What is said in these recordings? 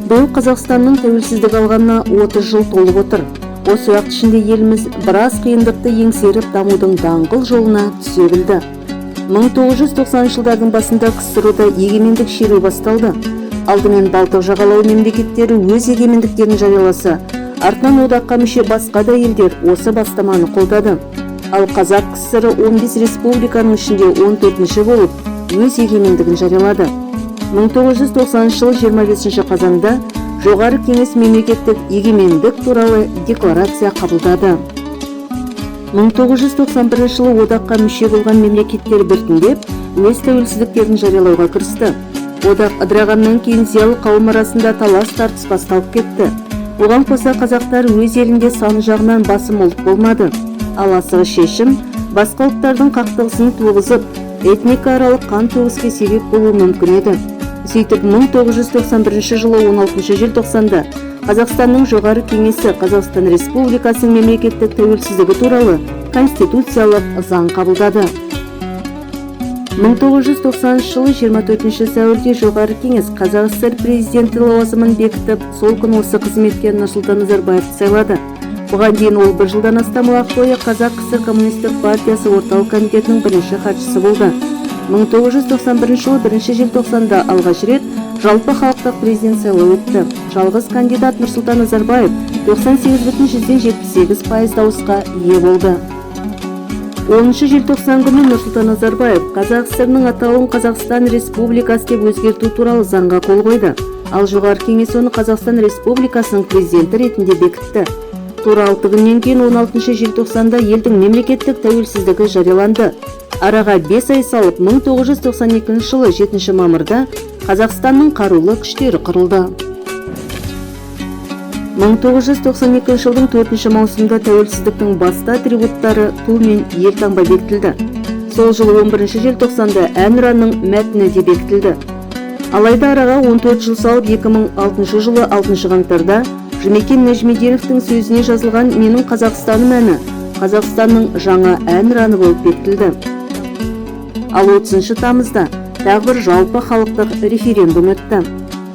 Биыл Қазақстанның тәуелсіздік алғанына 30 жыл толып отыр. Осы уақыт ішінде еліміз біраз қиындықты еңсеріп, дамудың даңғыл жолына түсе білді. 1990 жылдардың басында КСРО-да егемендік шеруі басталды. Алдымен Балтық жағалауы мемлекеттері өз егемендіктерін жарияласа, артынан одаққа мүше басқа да елдер осы бастаманы қолдады. Ал Қазақ КСР 15 республиканың ішінде 14-ші болып өз егемендігін жариялады. 1990 жылы 25 қазанда Жоғары Кеңес мемлекеттік егемендік туралы декларация қабылдады. 1991 жылы одаққа мүше болған мемлекеттер біртіндеп өз тәуелсіздіктерін жариялауға кірісті. Одақ ыдырағаннан кейін зиялы қауым арасында талас тартыс басталып кетті. Оған қоса қазақтар өз елінде сан жағынан басым ұлт болмады. Ал асығыс шешім басқа ұлттардың қақтығысын туғызып, этникааралық қан төгіске себеп болуы мүмкін еді. Сөйтіп, 1991 жылы 16 желтоқсанда Қазақстанның Жоғары Кеңесі Қазақстан Республикасының мемлекеттік тәуелсіздігі туралы конституциялық заң қабылдады. 1990 жылы 24 сәуірде Жоғары Кеңес Қазақ ССР президенті лауазымын бекітіп, сол күні осы қызметке Нұрсұлтан Назарбаевты сайлады. Бұған дейін ол бір жылдан астам уақыт бойы Қазақ КСР Коммунистік партиясы Орталық комитетінің бірінші хатшысы болды. 1991 жылы 1 желтоқсанда алғаш рет жалпы халықтық президент сайлауы өтті. Жалғыз кандидат Нұрсұлтан Назарбаев 98,78% дауысқа ие болды. 10 желтоқсан күні Нұрсұлтан Назарбаев Қазақ ССР-ның атауын Қазақстан Республикасы деп өзгерту туралы заңға қол қойды. Ал Жоғары Кеңес оны Қазақстан Республикасының президенті ретінде бекітті. Тура 6 күннен кейін, 16 желтоқсанда, елдің мемлекеттік тәуелсіздігі жарияланды. Араға 5 ай салып, 1992 жылы 7 мамырда Қазақстанның қарулы күштері құрылды. 1992 жылдың 4 маусымында тәуелсіздіктің басты атрибуттары — ту мен елтаңба бекітілді. Сол жылы 11 желтоқсанда Әнұранның мәтіні де бекітілді. Алайда араға 14 жыл салып, 2006 жылы 6 қаңтарда Жұмекен Нәжімеденовтің сөзіне жазылған «Менің Қазақстаным» әні Қазақстанның жаңа Әнұраны болып бекітілді. Ал 30 тамызда тағы бір жалпы халықтық референдум өтті.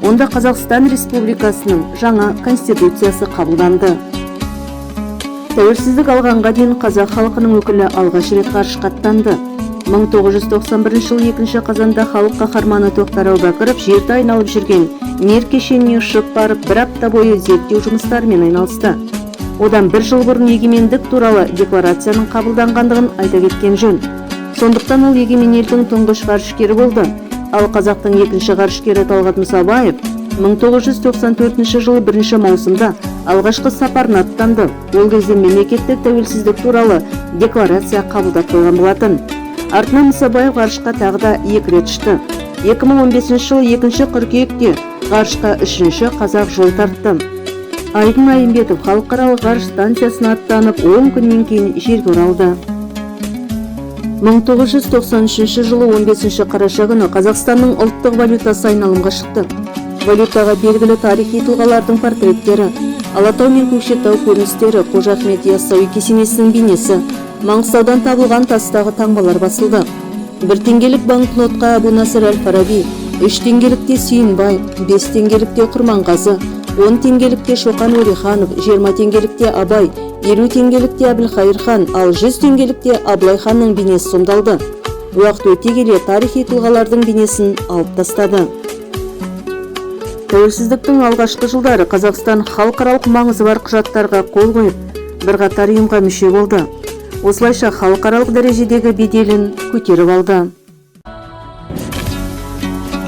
Онда Қазақстан Республикасының жаңа конституциясы қабылданды. Тәуелсіздік алғанға дейін қазақ халқының өкілі алғаш рет ғарышқа аттанды. 1991 жылы 2 қазанда халық қаһарманы Тоқтар Әубәкіров жерді айналып жүрген Мир кешеніне ұшып барып, бір апта бойы зерттеу жұмыстарымен айналысты. Одан бір жыл бұрын егемендік туралы декларацияның қабылданғандығын айта кеткен жөн. Сондықтан ол егемен елдің тұңғыш ғарышкері болды. Ал қазақтың екінші ғарышкері Талғат Мұсабаев 1994 жылы 1 маусымда алғашқы сапарына аттанды. Ол кезде мемлекеттік тәуелсіздік туралы декларация қабылдап қойған болатын. Артынан Мұсабаев ғарышқа тағы да екі рет ұшты. 2015 жылы 2 қыркүйекте ғарышқа үшінші қазақ жол тартты. Айдын Айымбетов халықаралық ғарыш станциясына аттанып, 10 күннен кейін жерге оралды. 1993 жылы 15 қараша күні Қазақстанның ұлттық валютасы айналымға шықты. Валютаға белгілі тарихи тұлғалардың портреттері, Алатау мен Көкшетау көріністері, Қожа Ахмет Яссауи кесенесінің бейнесі, Маңғыстаудан табылған тастағы таңбалар басылды. 1 теңгелік банкнотқа Әбу Насыр әл Фараби, 3 теңгелікте Сүйінбай, 5 теңгелікте Құрманғазы, 10 теңгелікте Шоқан Уәлиханов, 20 теңгелікте Абай, 50 теңгелікте Әбілхайыр хан, ал 100 теңгелікте Абылай ханның бейнесі сомдалды. Уақыт өте келе тарихи тұлғалардың бейнесін алып тастады. Тәуелсіздіктің алғашқы жылдары Қазақстан халықаралық маңызы бар құжаттарға қол қойып, бірқатар ұйымға мүше болды. Осылайша халықаралық дәрежедегі беделін көтеріп алды.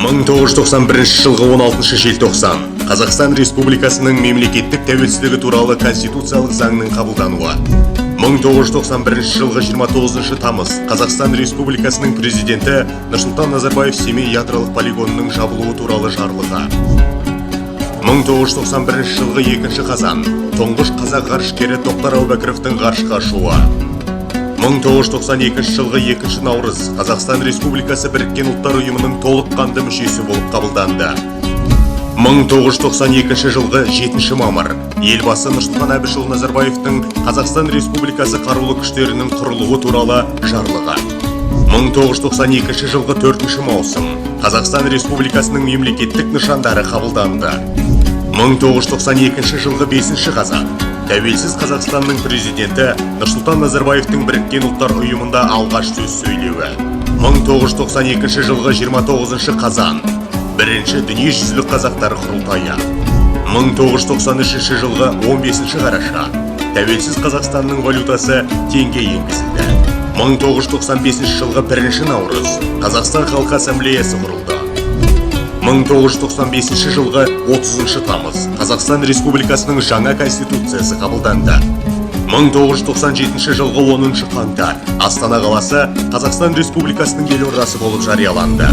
1991 жылғы 16 желтоқсан — Қазақстан Республикасының мемлекеттік тәуелсіздігі туралы конституциялық заңның қабылдануы. 1991 жылғы 29 тамыз — Қазақстан Республикасының президенті Нұрсұлтан Назарбаев Семей ядролық полигонының жабылуы туралы жарлығы. 1991 жылғы 2 қазан — тұңғыш қазақ ғарышкері Тоқтар Әубәкіровтің ғарышқа ұшуы. 1992 жылғы 2 наурыз — Қазақстан Республикасы Біріккен Ұлттар Ұйымының толыққанды мүшесі болып қабылданды. 1992 жылғы 7 мамыр — Елбасы Нұрсұлтан Әбішұлы Назарбаевтың Қазақстан Республикасы Қарулы күштерінің құрылуы туралы жарлығы. 1992 жылғы 4 маусым — Қазақстан Республикасының мемлекеттік нышандары қабылданды. 1992 жылғы 5 қазан Тәуелсіз Қазақстанның президенті Нұрсұлтан Назарбаевтың Біріккен Ұлттар Ұйымында алғаш сөз сөйлеуі. 1992 жылғы 29 қазан Бірінші дүниежүзілік қазақтар құрылтайы. 1993 жылғы 15 қараша Тәуелсіз Қазақстанның валютасы теңге енгізілді. 1995 жылғы 1 наурыз Қазақстан Халқы Ассамблеясы құрылды. 1995 жылғы 30 тамыз Қазақстан Республикасының жаңа конституциясы қабылданды. 1997 жылғы 10 қаңтар Астана қаласы Қазақстан Республикасының елордасы болып жарияланды.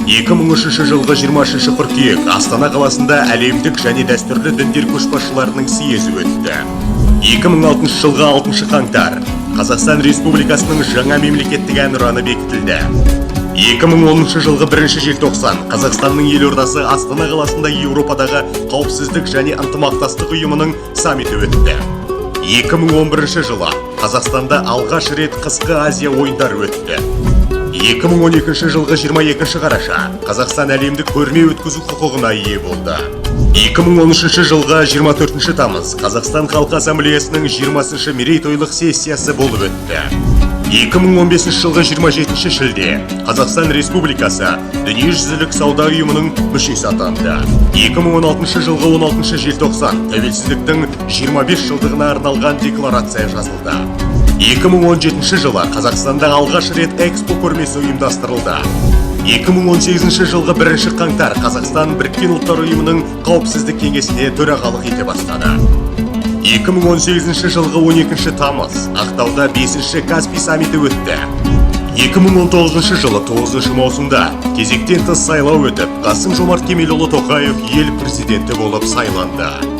2003 жылғы 23 қыркүйек Астана қаласында әлемдік және дәстүрлі діндер көшбасшыларының съезі өтті. 2006 жылғы 6 қаңтар Қазақстан Республикасының жаңа мемлекеттік әнұраны бекітілді. 2010 жылғы 1 желтоқсан Қазақстанның елордасы Астана қаласында Еуропадағы қауіпсіздік және ынтымақтастық ұйымының саммиті өтті. 2011 жылы Қазақстанда алғаш рет қысқы Азия ойындары өтті. 2012 жылғы 22 қараша Қазақстан әлемдік көрме өткізу құқығына ие болды. 2013 жылғы 24 тамыз Қазақстан Халқы Ассамблеясының 20 мерейтойлық сессиясы болып өтті. 2015 жылғы 27 шілде Қазақстан Республикасы Дүниежүзілік сауда ұйымының мүшесі атанды. 2016 жылғы 16 желтоқсан Тәуелсіздіктің 25 жылдығына арналған декларация жазылды. 2017 жылы Қазақстанда алғаш рет Экспо көрмесі ұйымдастырылды. 2018 жылғы 1 қаңтар Қазақстан Біріккен Ұлттар Ұйымының Қауіпсіздік кеңесіне төрағалық ете бастады. 2018 жылғы 12 тамыз Ақтауда 5-ші Каспий саммиті өтті. 2019 жылы 9 маусымда кезектен тыс сайлау өтіп, Қасым Жомарт Кемелұлы Тоқаев ел президенті болып сайланды.